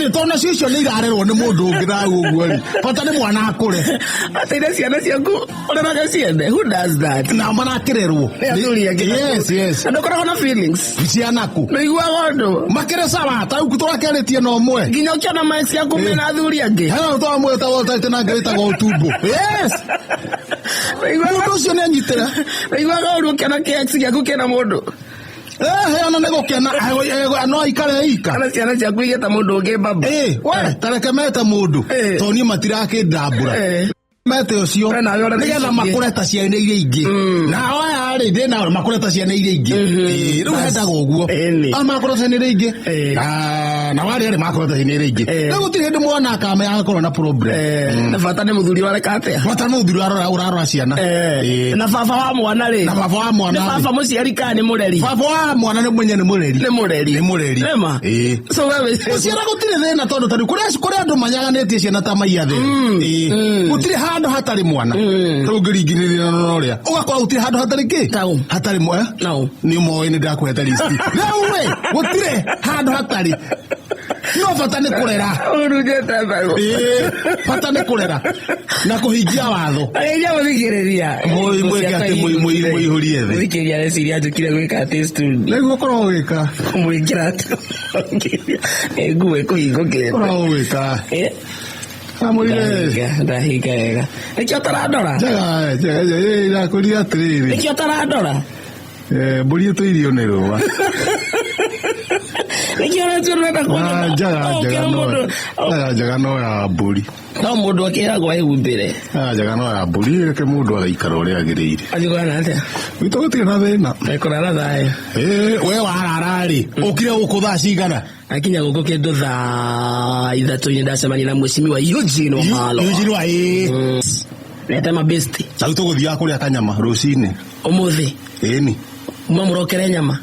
Atĩrĩrĩ, tondũ nacio icio nĩ irarerwo nĩ mũndũ ũngĩ na ũguo rĩ, bata nĩ mwana akũre. Atĩire ciana ciaku ũreraga ciene. Who does that? Na marakĩrerwo. Nĩ athuri angĩ. Yes. Na ndũkoragwo na feelings. Ciana kũ? Ndũiguaga ũndũ. Makĩrĩ sawa, ta rĩu tũrakĩarĩtie na ũmwe. Nginya ũkĩona ma ex yaku mena athuri angĩ. Hena ũtwa mwĩtagwo ũtarĩte na ngĩ wĩtagwo ũtumbo. Yes. Mũndũ ũcio nĩ anyitĩra. Ũiguaga ũru ũkĩona kĩ ex gĩaku kĩna mũndũ. Eh, ona nĩ gũkena, no aikare ika. Kana ciana ciaku igĩta mũndũ ũngĩ baba. Eh, we, tareke mete mũndũ. Tondũ niĩ matirakĩndambũra. Mete ũcio We nawe ũrera nĩgetha icio ingĩ. makũre ta ciana iria ingĩ. Nao aya rĩ, ndĩ nao makũre ta ciana iria ingĩ. Ĩĩ, rĩu hendaga ũguo. Ĩni. Aya makũre ta ciana iria ingĩ. Ĩĩ. Na warĩa rĩ makũre ta ciana iria ingĩ. Ĩĩ. Rĩu gũtirĩ hĩndĩ mwana akamenya agakorwo na problem. Na bata nĩ mũthuri wareka atĩa? Bata nĩ mũthuri ũrarora ũrarora ciana. Ĩĩ. Na baba wa mwana rĩ? Na baba wa mwana Nĩ rĩ. baba mũciari kana nĩ mũreri? Baba wa mwana nĩ mwenye nĩ mũreri. Nĩ mũreri. Nĩ mũreri. Nĩma? Ĩĩ. So wewe Gũciara gũtirĩ thĩna tondũ tarĩu kũrĩ andũ manyaganĩtie ciana ta maiya thĩ. Ĩĩ. Gũtirĩ handũ hatarĩ mwana. Rĩu ũngĩringithania na ũrĩa. Ũgakora gũtirĩ handũ hatarĩ kĩ? Tau. Hatarĩ mwana. No. Nĩ moĩ nĩ ndakũhete listi. Rĩu ĩ, gũtirĩ handũ hatarĩ. No bata nĩ kũrera. Ũrugĩte mbegũ. Ĩĩ, bata nĩ kũrera na kũhingia watho. Agĩria mũthikĩrĩria. Mwĩke atĩ mũihũrie thĩ. Mũthikĩrĩria areciria njũkire gwĩka atĩ studio. Nĩguo ũkoragwo ũgĩka. Kũmwĩkĩra atĩ. Nguo ĩkũhingũkĩte. Ũkoragwo ũgĩka. Amũrire. Ndahinga wega. Nĩkĩo ũtarandora? Njega, njega, njega, ndakũria atĩrĩrĩ. Nĩkĩo ũtarandora? Mbũri ĩtũirio nĩ rũa. Nĩkĩo ũretua ũrenda kuona? Njega, No, njega ũkĩra no mũndũ- njega, njega no ya mbũri. No mũndũ akĩragwo ehumbĩre. Njega, njega no ya mbũri, reke mũndũ agaikara ũrĩa agĩrĩire. Athiĩ kũhana atĩa? Gwitũ gũtirĩ na thĩna. Ekũrara thayũ. We warara rĩ, ũkire gũkũ thaa cigana? Akinya gũkũ kĩndũ thaa ithatũ-inĩ ndacemania na mheshimiwa Eugene Wamalwa. Eugene wa ĩĩ. Nete mabesti. Na rĩu tũgũthiaga kũrĩa kanyama rũcinĩ. Ũmũthĩ. Ĩni. Uma mũrokere nyama.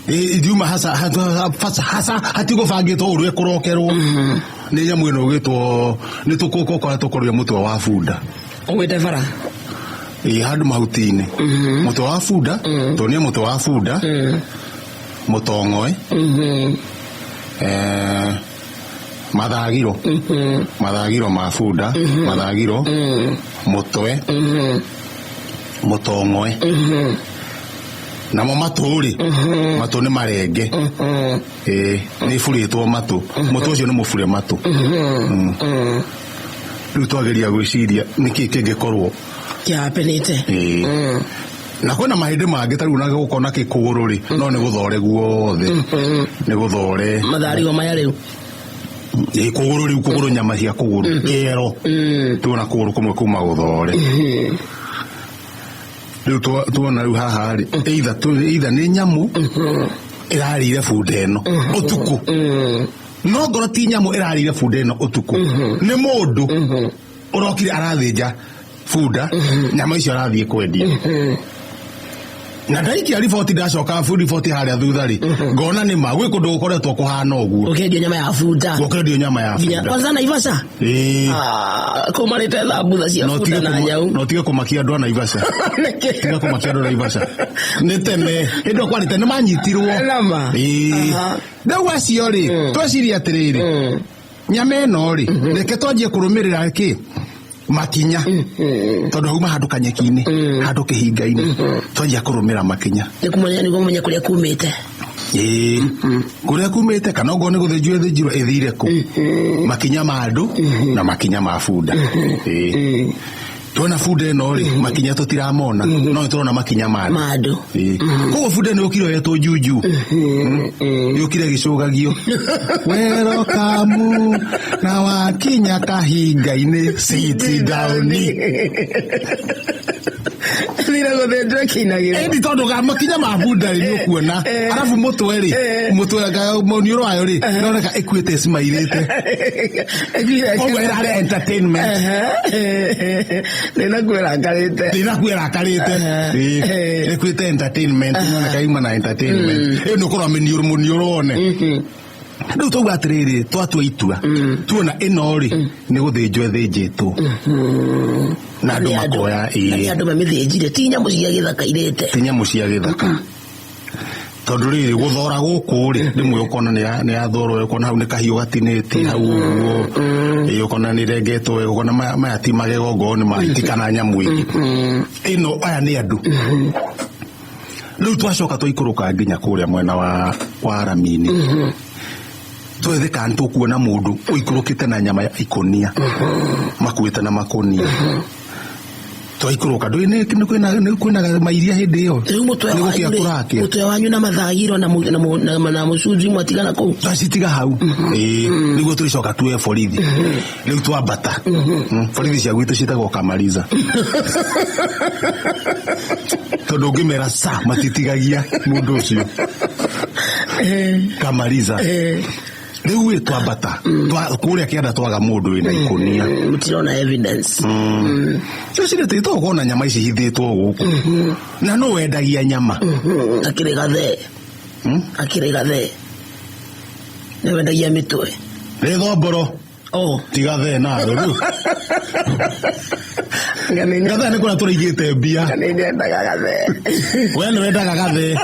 Ĩĩ, ithiuma hasa hasa hasa hatigũbangĩtwo ũrĩa kũrokerwo. Nĩ nyamũ ĩno ĩgĩtwo nĩ tũkũkũkora tũkũrĩa mũtwe wa bunda. Ũgwĩte bara. Ĩĩ, handũ mahuti-inĩ. Mũtwe wa bunda, tũnie mũtwe wa bunda. Mũtong'oe. Mathagiro. Mathagiro ma bunda, mathagiro, mũtwe, mũtong'oe. Namo matũ rĩ, matũ nĩ marenge. Ĩĩ, nĩ iburĩtwo matũ. Mũtwe ũcio nĩ mũbure matũ. Rĩu twageria gwĩciria nĩkĩ kĩngĩkorwo Kĩhapenĩte. Ĩĩ. Na kwĩna mahĩndĩ mangĩ ta rĩu na gũkona kĩkũgũrũ rĩ, no nĩ gũthore guothe. Nĩ gũthore. Matharigo maya rĩu. Ĩĩ, kũgũrũ rĩu, kũgũrũ nyama cia kũgũrũ. Kĩero. Tuona kũgũrũ kũmwe kuma gũthore. Rĩu tuona rĩu haha rĩ, either either nĩ nyamũ ĩrarĩire bunda ĩno ũtukũ. No ngoro ti nyamũ ĩrarĩire bunda ĩno ũtukũ. Nĩ mũndũ ũrokire arathĩnja bunda, nyama icio arathiĩ kwendia. Na ndaikia riboti, ndacoka riboti harĩa thutha rĩ, ngona nĩ ma gwĩ kũndũ gũkoretwo kũhana ũguo. Ũkĩendio nyama ya bunda. Gũkĩendio nyama ya Nginya bunda. kwanza Naivasha. Ĩĩ. Ah, kũmarĩte thambutha cia No bunda tige na nyau. no tige kũmakia andũ a Naivasha. Nĩkĩ? Tiga kũmakia andũ a Naivasha. Nĩ tene, hĩndĩ ĩyo kwarĩ tene manyitirwo. Nama. Ĩĩ. Rĩu acio rĩ, tweciria atĩrĩrĩ, nyama ĩno rĩ, reke twanjie kũrũmĩrĩra kĩ? Makinya. Tondũ hauma handũ kanyeki-inĩ, handũ kĩhinga-inĩ. Twanjia kũrũmĩra makinya. Nĩ kũmenya, nĩguo mũmenye kũrĩa kumĩte. Ĩĩ. Kũrĩa kumĩte, kana okorwo nĩ gũthĩnjwo ĩthĩnjirwo, ĩthire kũ? Makinya ma andũ na makinya ma bunda. Ĩĩ. Tuona bunda ĩno rĩ, makinya tũtiramona, no nĩ tũrona makinya ma andũ. Ma andũ. Ĩĩ. Koguo bunda ĩno yũkire yoetwo juju. Yũkire ĩgĩcũgagio. Wero kamu na wakinya kahinga-inĩ, sit down. Thira gũthĩnjwo ĩkĩinagĩrwo. Ĩndi tondũ ga makinya ma bunda rĩ, nĩ ũkuona. Arabu mũtwe rĩ, mũtwe mũniũrũ wayo rĩ, nĩroneka ĩkuĩte ĩcimairĩte. Koguo ĩrarĩ entertainment. Nĩ nakuo ĩrakarĩte. Nĩ nakuo ĩrakarĩte. Ĩĩ. Ĩkuĩte entertainment, nĩroneka yuma na entertainment. Ĩyo nĩ ũkũrora mĩniũrũ, mũniũrũ wone. Rĩu twauga atĩrĩrĩ, twatua itua. Tuona ĩno rĩ, nĩ gũthĩnjwo ĩthĩnjĩtwo. Na andũ makoya, ĩĩ. Na nĩ andũ mamĩthĩnjire, ti nyamũ cia gĩthaka irĩte. Ti nyamũ cia gĩthaka. Tondũ rĩrĩ gũthora gũkũ rĩ, rĩmwe ũkona nĩ yathorwo, ũkona hau nĩ kahiũ gatinĩtie hau ũguo. Ĩĩ, ũkona nĩ irengetwo wega, ũkona maya ti magego ngorwo nĩ mahiti kana nyamũ ĩngĩ. Ĩno aya nĩ andũ. Rĩu twacoka twaikũrũka nginya kũrĩa mwena wa Ramini. Twethe kana tũkuona mũndũ ũikũrũkĩte na nyama ya ikũnia, makuĩte na makũnia. Twaikũrũka ndũĩ nĩ kwĩna mairia hĩndĩ ĩyo. Rĩu mũtwe Nĩ gũkĩa wanyu rĩ, kũrakĩa. Mũtwe wanyu na mathagiro na mũcunjui mwatigana kũu. Twacitiga hau. Ĩĩ, nĩguo tũrĩcoka tuoe borithi. Rĩu twambata. Borithi cia gwitũ ciĩtagwo kamariza. Tondũ ũngĩmera sa matitigagia mũndũ ũcio. Kamariza. Rĩu ĩ twambata. Kũrĩa kĩanda twaga mũndũ wĩna ikũnia. Mũtirona evidence. Tũcire tũgona nyama ici hithĩtwo gũkũ. Na nũ wendagia nyama? Akĩrĩ gathee. Akĩrĩ gathee. Nĩ wendagia mĩtwe. Nĩ thomboro. Oh. Tiga thee nawe rĩu. Gathee nĩ kũrĩa tũraigĩte mbia. Nĩ nyendaga gathee. We nĩ wendaga gathee.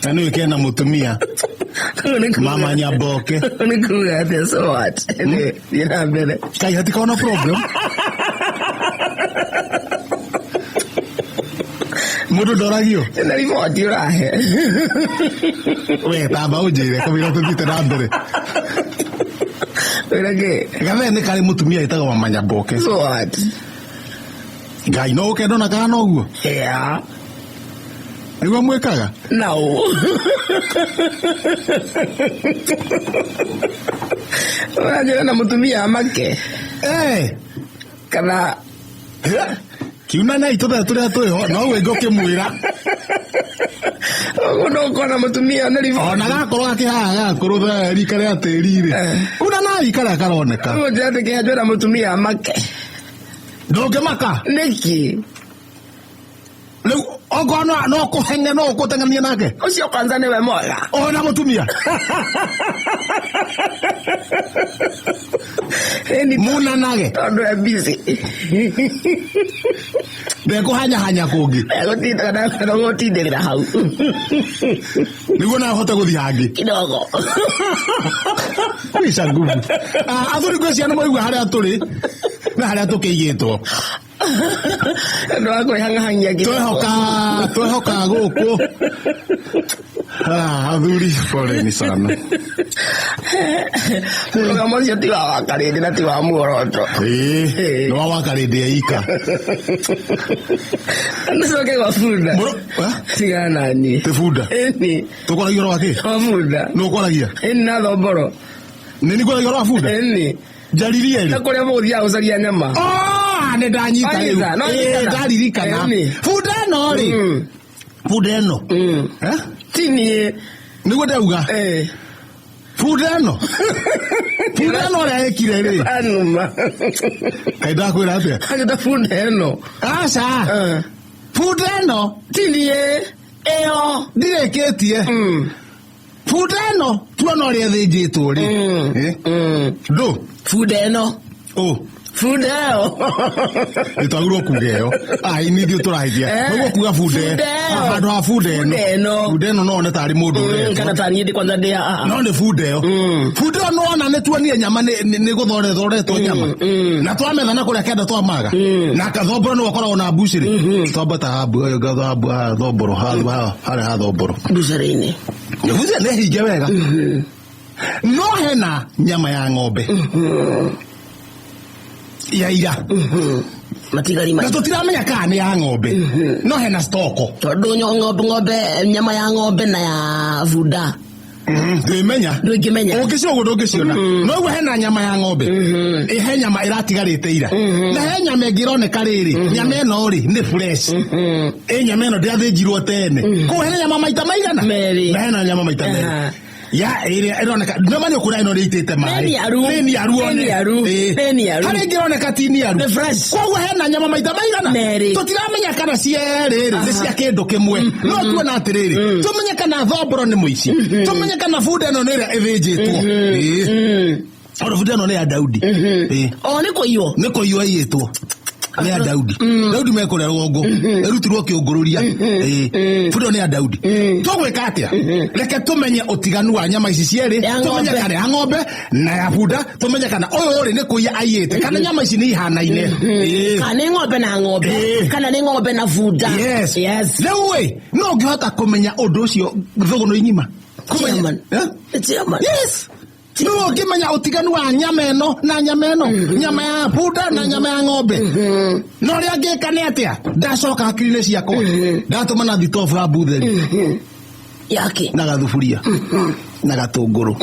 Na nĩ ũĩkaine na mũtumia. Mama Nyamboke. Nĩ kuga atĩa, so what? Thiĩ na mbere. Kai hatikoragwo na problem. Mũndũ ndoragio. Na riboti ũrahe. We tamba ũnjĩre kamũira tũthiĩte na mbere. Wĩra kĩ? Gathee nĩ karĩ mũtumia wĩtagwo Mama Nyamboke. So what? Ngai no ũke ndona kana noguo? Yeah. Nĩguo mwĩkaga? No. Ũranjĩra na mũtumia amake. Kana Kiuna na itũthe tũrĩa twĩho, no wĩngĩ ũkĩmwĩra. Ũguo no ũkona mũtumia nĩ riboti. Ona gakorwo gakĩhaha gakũrũ thaa rika rĩa tĩri rĩ. Una na rika rĩa karoneka. Ũguo njĩra atĩ kĩhanjwo na mũtumia amake. Ndũngĩmaka? Nĩkĩ? Rĩu okorwo no kũhenge no ũkũteng'ania nake? Ũcio kwanza nĩwe mwega. Ona mũtumia? Ĩni Munanage. Tondũ e busy. Ndekũhanyahanya kũngĩ. Egũtindĩrĩra hau. Nĩguo nawe ũhote gũthiĩ hangĩ. Kidogo. Kwisha nguvu. Athuri ngwĩciria nĩ mwaigua harĩa tũrĩ na harĩa tũkĩigĩtwo. Andũ a kwĩhang'ahangia kidogo. Twehoka gũkũ. Athuri poleni sana. Mũrũgamo ũcio ti wa Wakarĩndĩ na ti wa muoroto. Ĩĩ, nĩ wa Wakarĩndĩ eika. Nĩcoke gwa bunda. Tigana na niĩ. Ti bunda? Ĩni. Tũkwaragia ũhoro wa kĩ? Wa bunda. Nũ ũkwaragia? Ĩni na thomboro. Nĩ nikwaragia ũhoro wa bunda? Ĩni. Njaririe rĩ? Na kũrĩa mũgũthiaga gũcaria nyama. Nĩ ndanyita rĩu. Wanyita, no Ĩĩ, nyitana. ndaririkana. Ĩni. Bunda ĩno rĩ? Bunda ĩno? Ti niĩ. Nĩguo ndauga? Bunda ĩno? Bunda ĩno ũrĩa ĩkire rĩ? Anuma. Kaĩ ndakwĩra atĩa? Anjĩta bunda ĩno. Aca. Bunda ĩno? Ti niĩ. Ĩyo. Ndirĩkĩtie. Bunda ĩno tuona ũrĩa ĩthĩnjĩtwo rĩ. Ndũ? Bunda ĩno. Ũ. Bunda ĩyo. Nĩ twagĩrĩirwo kuga ĩyo. Ai, nĩ ithuĩ tũrahĩtia. Eh. Nĩguo kuga bunda ĩno. Bunda ĩyo. Handũ ha bunda ĩno. Bunda ĩno. Bunda ĩno no one tarĩ mũndũ ũretwo. Kana tarĩ niĩ kwanza ndĩ haha. No nĩ bunda ĩyo. Bunda ĩyo nĩwona nĩ tuonire nyama nĩ gũthorethoretwo nyama. Na twametha na kũrĩa kenda twamaga. Na kathomboro nĩwe ũkoragwo na mbucĩrĩ. Twambata ha thomboro, harĩa ha thomboro. Mbucĩrĩ-inĩ. Mbucĩrĩ nĩ hinge wega. No hena nyama ya ng'ombe. Ya ira. Matigari Na tũtiramenya kana nĩ ya ng'ombe. No hena stoko. Tondũ ng'ombe, nyama ya ng'ombe na ya bunda. Ndũngĩmenya. Ndũngĩmenya. Ũngĩciona ũguo ndũngĩciona. No ũguo hena nyama ya ng'ombe. Ĩ, he nyama ĩratigarĩte ira. Na he nyama ĩngĩ ĩroneka rĩrĩ. Nyama ĩno rĩ, nĩ fresh. Ĩ, nyama ĩno ndĩathĩnjirwo tene. Koguo hena nyama maita maigana? Merĩ. Na hena nyama maita merĩ. Ya, ĩrĩa ĩroneka, no mani ũkũrĩa ĩno nĩitĩte maĩ. Nĩ niaru. Nĩ niaru one. Nĩ niaru. Ĩ. Nĩ niaru. Harĩa ĩngĩ ĩroneka ti niaru. Nĩ fresh. Koguo hena nyama maita maigana? Merĩ. Tũtiramenya kana cierĩ rĩ, nĩ cia kĩndũ kĩmwe. No tuona atĩrĩrĩ, tũmenye kana thomboro nĩ mũici. Tũmenye kana bunda ĩno nĩ ĩrĩa ĩthĩnjĩtwo. Ĩ. Tondũ bunda ĩno nĩ ya Daudi. Ĩ. O, nĩ kũiywo? Nĩ kũiywo ĩiyĩtwo. Nĩ ya Daudi. Daudi mekũrĩa rũgongo ĩrutirwo kĩũngũrũria. Ĩĩ. Bunda ĩyo nĩ ya Daudi. Tũgwĩka atĩa? Reke tũmenye ũtiganu wa nyama ici cierĩ, Ya tũmenye ng'ombe. kana ya ng'ombe na ya bunda, tũmenye kana ũyũ rĩ nĩ kũiya aiyĩte kana nyama ici nĩ ihanaine. Ĩĩ. Kana nĩ ng'ombe na ng'ombe, Ĩĩ. kana nĩ ng'ombe na bunda. Yes. Yes. Rĩu ĩ, no ũngĩhota kũmenya ũndũ ũcio thũgũnũ ng'ima? Kũmenya- Chairman. Eh? Chairman. Yes. No ũngĩmenya ũtiganu wa nyama ĩno na nyama ĩno, nyama ya bunda na nyama ya ng'ombe. No ũrĩa ngĩka nĩ atĩa? Ndacoka hakiri-inĩ ciakwa, ndatũma na thitobu ya mbutheri Yake. na gathuburia na gatũngũrũ.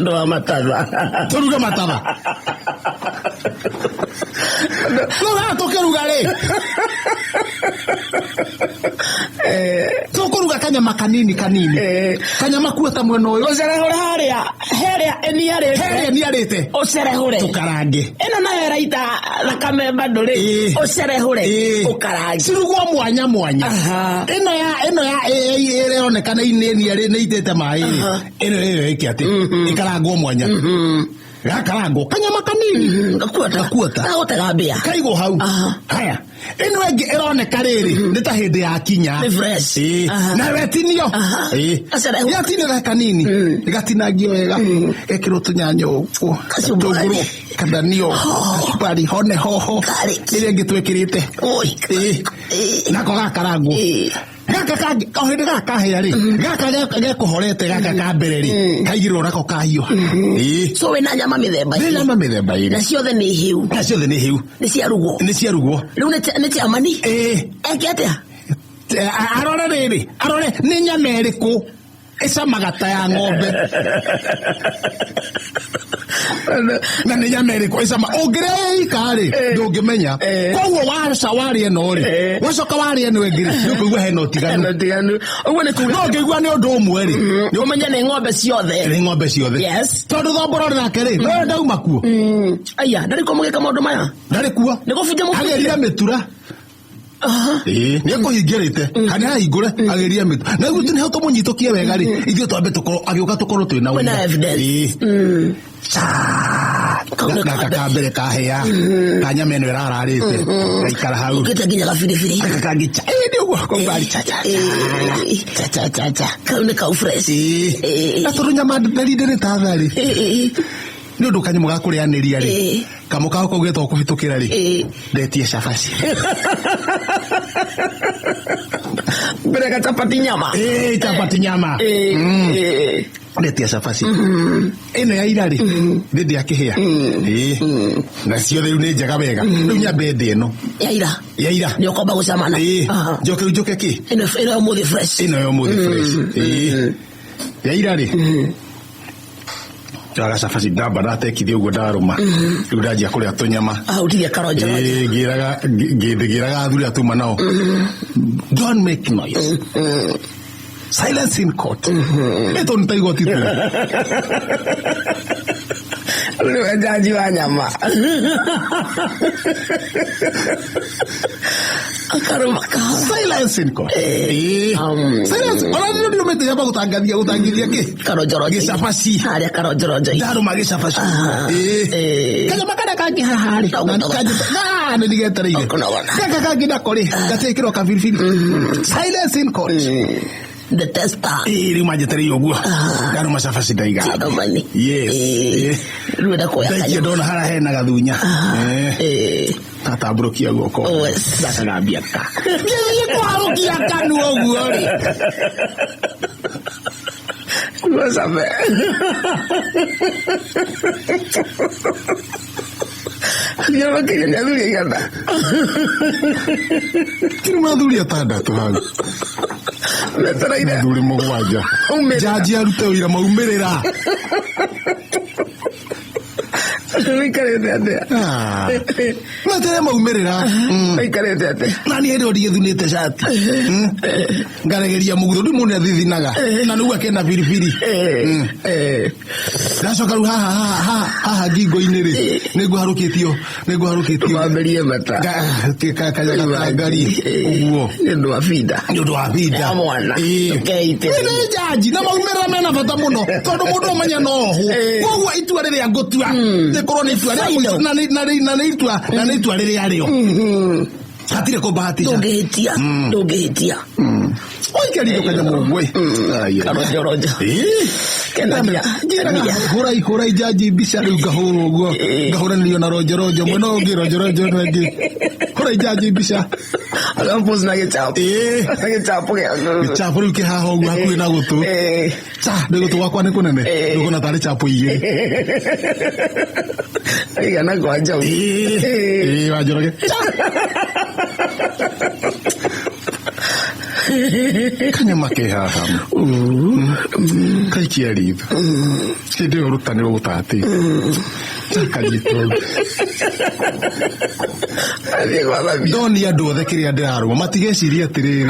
Ndo wa matatha. Tũruge matatha. No haha tũkĩruga rĩ, tũkũruga kanyama kanini kanini, kanyama kuota mwena ũyũ. Ũcerehũre harĩa herĩa ĩniarĩte. Herĩa niarĩte. Ũcerehũre. Tũkarange. Ĩno nayo ĩraita thakame bado rĩ. Ĩĩ. Ũcerehũre. Ĩĩ. Ũkarange. Cirugwo mwanya mwanya. Aha. Ĩno ya ĩno ya ĩronekana nĩ ĩitĩte maĩ rĩ. Ĩno ĩyo ĩke atĩ ĩkarangwo mwanya. Gakarangwo kanyama kanini. Gakuota. Gakuota. Gagũtega mbĩa. Kaigwo hau. Aha. Haya. Ĩno ĩngĩ ĩroneka rĩrĩ nĩ ta hĩndĩ ya kinya. Nĩ fresh. Ĩĩ. Aha. Nayo ĩtinio. Aha. Ĩĩ. Gacerehwo. Yatinio ga kanini. Gatinangio wega. Gekĩrwo tũnyanya ũguo. Kachumbari. Tũngũrũ. Kadanio. Kachumbari. Hone hoho. Garlic. Ĩrĩa ĩngĩ twĩkĩrĩte. Oi. Ĩĩ. Ĩĩ. Nako gakarangwo. Ĩĩ. Gaka kangĩ o hĩndĩ gaka kahĩa rĩ, gaka gekũhorete gaka ka mbere rĩ, kaigĩrĩrwo nako kahiũha. Ĩĩ. So wĩna nyama mĩthemba Nĩ ĩrĩ. nyama mĩthemba ĩrĩ. Na ciothe nĩ hĩu. Na ciothe nĩ hĩu. Nĩ ciarugwo. Nĩ ciarugwo. Rĩu nĩ chairman. Ĩĩ. Eke atĩa? Arore rĩrĩ, arore nĩ nyama ĩrĩkũ ĩcamaga ta ya ng'ombe na nĩ nyama ĩrĩkũ ĩcama ũngĩrĩa ika rĩ ndũngĩmenya. Koguo waca warĩa ĩno rĩ, wacoka warĩa ĩno ĩngĩ rĩ, nĩ ũkũigua hena ũtiganu. Ũtiganu. Ũguo nĩ kuga. No ũngĩigua nĩ ũndũ ũmwe rĩ, Nĩ ũmenye nĩ ng'ombe ciothe. nĩ ng'ombe ciothe. Yes. Tondũ thomborore nake rĩ, no ndauma kuo. Aya, ndarĩ kuo mũgĩka maũndũ maya. Ndarĩ kuo. Nĩ gũbunja mũbunjire. Agĩrire mĩtura. Ĩĩ, nĩ ekũhingĩrĩte kana ahingũre agĩrie mĩtu na rĩu nĩho tũmũnyitũkie wega rĩ, ithuĩ twambe tũkorwo agĩũka tũkorwo twĩna Kwĩna ũira. evidence. Ĩĩ. Kau Gaka ka mbere kahĩa ka nyama ĩno ĩrararĩte gaikara hau. Ũkĩte nginya gabiribiri. Gaka kangĩ cha ĩĩ nĩ ũguo kombari cha cha Ĩĩ. cha cha cha cha. Kau nĩ kau fresh. Ĩĩ. Ĩĩ. Na tondũ nyama nderi ndĩrĩ ta tharĩ Ĩĩ. nĩ ũndũ kanyamũ ga kũrĩanĩria rĩ, Ĩĩ. kamũ kao kaugĩtwo kũhĩtũkĩra rĩ, Ĩĩ. ndetie cabaci. Mbere gacapati nyama. Ĩĩ, chapati nyama. Ĩĩ. Ĩĩ. Ndetia cabaci ĩno ya ira rĩ, nĩ ndĩakĩhĩa. Ĩĩ. Na ciothe rĩu nĩ njega wega. Rĩu nyambe ndĩ ĩno Ya ira. ya ira. Nĩ ũkwamba gũcamana. Ĩĩ. Aha. Njoke rĩu njoke kĩ? Ĩno ĩno ya ũmũthĩ fresh. Ĩno ya ũmũthĩ fresh. Ĩĩ. Ya ira rĩ, ndaga cabaci ndamba ndatekithia ũguo ndarũma, rĩu ndanjia kũrĩa tũnyama. Ahutirie karonjo. Ĩĩ, ngĩraga ngĩraga athuri arĩa tuma nao, don't make noise, silence in court. Ĩ tondũ nĩ ta igoti tu. Rĩu njanji wa nyama. Akarũma kahora. Silence in court. Ĩĩ. Silence ona nĩ ndĩrũmĩte nyamba gũtangathia gũtangithia kĩ. Karonjoronjo. Gĩcabaci. Harĩa karonjoronjo. Ndarũma gĩcabaci. Ĩĩ. Ĩĩ. Kanyama karĩa kangĩ haha rĩ, Ndogo, nĩ ndigetereire. Ũkũnogora. Gaka kangĩ nako rĩ, gatekĩrwo kabiribiri. Silence in court. The tester. Ĩĩ, rĩu manjetereire ũguo ndarũma cabaci ndaiga. Chairman. Yes. Ĩĩ. Ĩĩ. Rĩu enda kuoya Ndaikia kanyama. ndona harĩa hena gathunya. Ĩĩ. Ĩĩ. Tatambũrũkia guoko. Oh, yes. Ndakagambia ka ngĩthiĩ kwarũkia kanua ũguo rĩ. Rũcame. Nĩmakĩria nĩ athuri aigana. Kĩrĩ mathuri atandatũ hau. Metereire. Mathuri mũgwanja. Maumĩrĩra. Njanji arute ũira maumĩrĩra. Wĩikarĩte atĩa? Ah. Metere maumĩrĩra. Wĩikarĩte atĩa? Na niĩ hĩndĩ ĩyo ndigĩthunĩte cati. Ngaregeria mũgutho ndĩ mũndũ athithinaga na nĩguo akenda biribiri. Ndacoka rĩu haha haha haha haha ngingo-inĩ rĩ, nĩguo harũkĩtio nĩguo harũkĩtio. Wambĩrie mata. Kanyaga ngari ũguo. Nĩ ũndũ wa binda. Nĩ ũndũ wa binda. Ya mwana. Ĩĩ. Ndũkeitĩrĩrie. Nĩ njanji na maumĩrĩra mena bata mũno tondũ mũndũ ũmenya no ohwo. Ĩĩ. Koguo itua rĩrĩa ngũtua nĩ Rĩkorwo nĩ itua rĩa Final. mũico na nĩ itua rĩrĩa rĩo hatirĩ kũbahatisha. Ndũngĩhĩtia, ndũngĩhĩtia. Oikarire kanyamũ ũguo. Karojorojo. Kenagia, kenagia. Hũrai njanji mbica rĩu ngahũrwo ũguo, ngahũranĩrio na ronjorojo mwena ũyũ ũngĩ, ronjorojo ĩno ĩngĩ, hũrai njanji mbica. Agapost na gĩchapo. Ĩĩ. Na gĩchapo gĩa. Gĩchapo rĩu kĩhaha ũguo hakuhĩ na gũtũ. Cha nĩ gũtũ gwakwa nĩ kũnene, ndũkona tarĩ chapo igĩrĩ. Aigana kwa njaũ. Ĩĩ, Wanjoroge. Kanyama ke haha kaikia ritho hĩndĩ ĩyo rũtanĩ rũgũtatĩ kanyitwo. Athiĩ gwathamia. Ndoni andũ othe kĩrĩa ndĩrarũma matigecirie atĩrĩrĩ,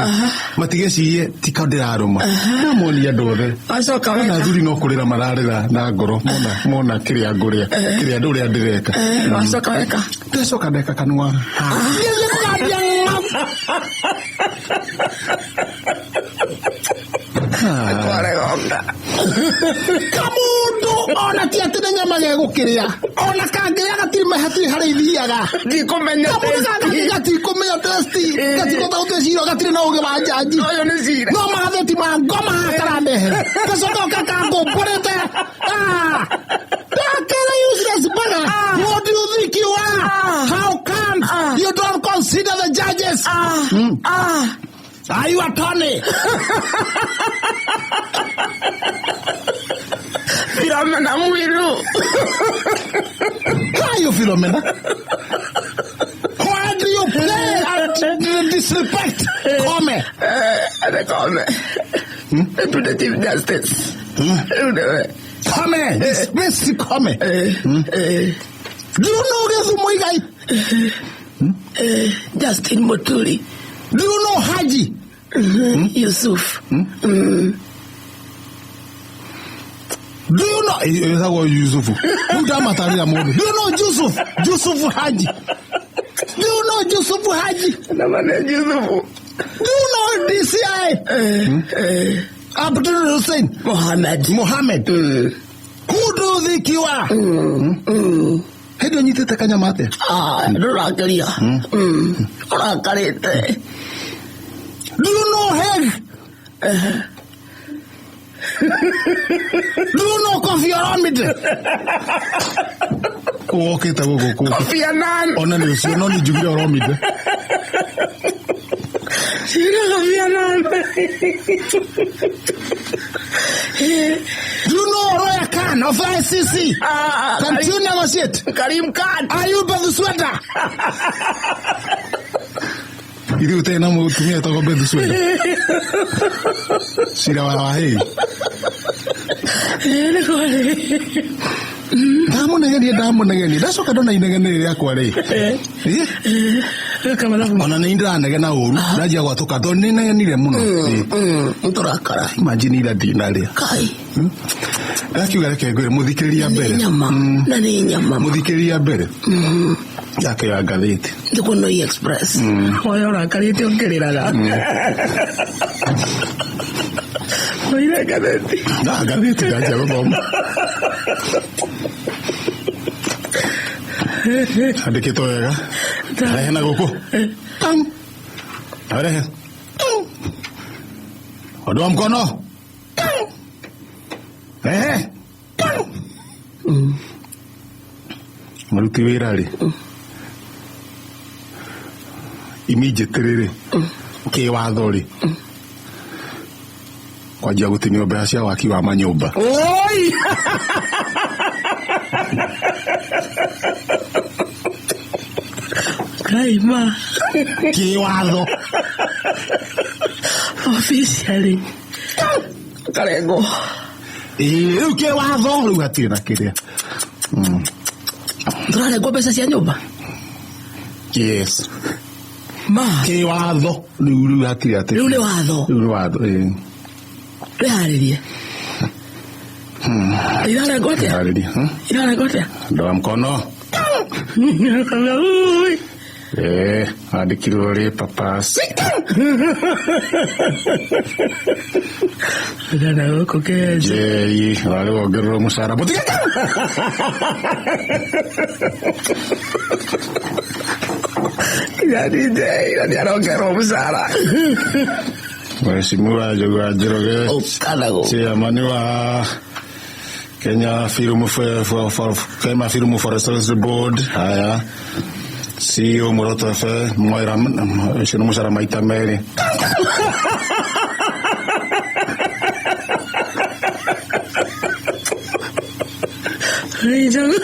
matigecirie tika ndĩrarũma, ndamonia andũ othe. Acoka Ona weka. athuri no kũrĩra mararĩra na ngoro mona kĩrĩa ngũrĩa, kĩrĩa ũrĩa ndĩreka. Wacoka weka. Ndacoka ndeka kanua. Kwaregonga. Kamundu ona ti atĩ nĩ nyama gegũkĩrĩa, ona kangĩrĩa gatirĩ hatirĩ harĩa ithiaga. Ndikũmenya Kamũndũ gaka testi. gatikũmenya testi, gatikũhota gũtua cira, gatirĩ na ũgĩ wa njanji. Ũyũ nĩ cira. No magathĩti ma ngoma karandehe gacoka kakangũmbũrĩte. Ndakĩra useless bugger. What do you think you are? How come you don't consider the judges? Are you attorney? Philomena Mwilu. Why you Philomena? Why do you play and disrespect Kome? Ate Kome. Deputy Chief Justice. Rĩu nĩwe. Kome, dismiss Kome. Do you know Githu Muigai? Justin Muturi. Do you know Haji? Yusuf. Do you know ĩtagwo Yusufu? Rĩu ndamatarĩra mũndũ. Do you know Yusuf? Yusuf Haji. Do you know Yusuf Haji? Na mane Yusufu. Do you know DCI? Abdul Hussein Mohammed. Mohammed. Who do you think you are? Hĩndĩ ĩyo nyitĩte kanyama atĩa? Ah, ndũrakeria. Ũrakarĩte. Do you know Hague? Do you know Kofi Olomide? Wokĩte gũkũ kũngĩ. Kofi Annan. Ona nĩ ũcio no nĩ njugire Olomide. Cira Kofi Annan. Do you know Roya Khan of ICC? Ah, Can't you negotiate? Karim Khan. Are you Beth Sweater? Ithuĩ ũtarĩ na mũtumia etagwo Beth Sweater. Cira wa Wahei. Ndamũnegenia, ndamũnegenia, ndacoka ndona inegene rĩakwa rĩ. Ona nĩ ndĩranegena ũru, ndanjia gwatũka tondũ nĩ negenire mũno. Nĩtũrakara. Imagine ira ndinarĩa. Kai. Ndakiuga reke ngwĩre mũthikĩrĩria Nĩ mbere. nyama. Na nĩ nyama. Mũthikĩrĩria mbere. Yake ya ngathĩti. Ndĩkũnoi Express. Oya ũrakarĩte ũkĩrĩraga. Oire ngathĩti. Na ngathĩti ndanjia gũthoma. Andĩkĩtwo wega. Rehe na gũkũ. Tang. Rehe. Tang. Ondoa mkono. Tang. Rehe. Tang. Maruti wĩra rĩ. Immediately rĩ. Kĩwatho rĩ. Kwanjia gũtinio mbeca cia waki wa manyũmba. Oi! Kaima. Kĩwatho. Officially. Karengo. Ĩĩ, rĩu kĩwatho rĩu hatirĩ na kĩrĩa. Tũrarengwo mbeca cia nyũmba? Yes. Ma. Kĩwatho rĩu hatirĩ atĩ. Rĩu nĩ watho. Rĩu nĩ watho, ĩĩ. Wĩharĩrie. Irarengwo atĩa? Harĩria. Irarengwo atĩa? Ndoa mkono. Ui. Andĩkirwo rĩ papas. Ndana gũkũ Kenya. Njeri warĩ wongererwo mũcara mũtige. Yani Njeri nĩ arongererwo mũcara. Mheshimiwa Njũgũa Njoroge, Ũkana gũkũ. Chairman wa Kenya Film Kenya Film Forestry Board. Haya, CEO Muroto FM Moira, ũcio nĩ mũcara maita merĩ. Njogu.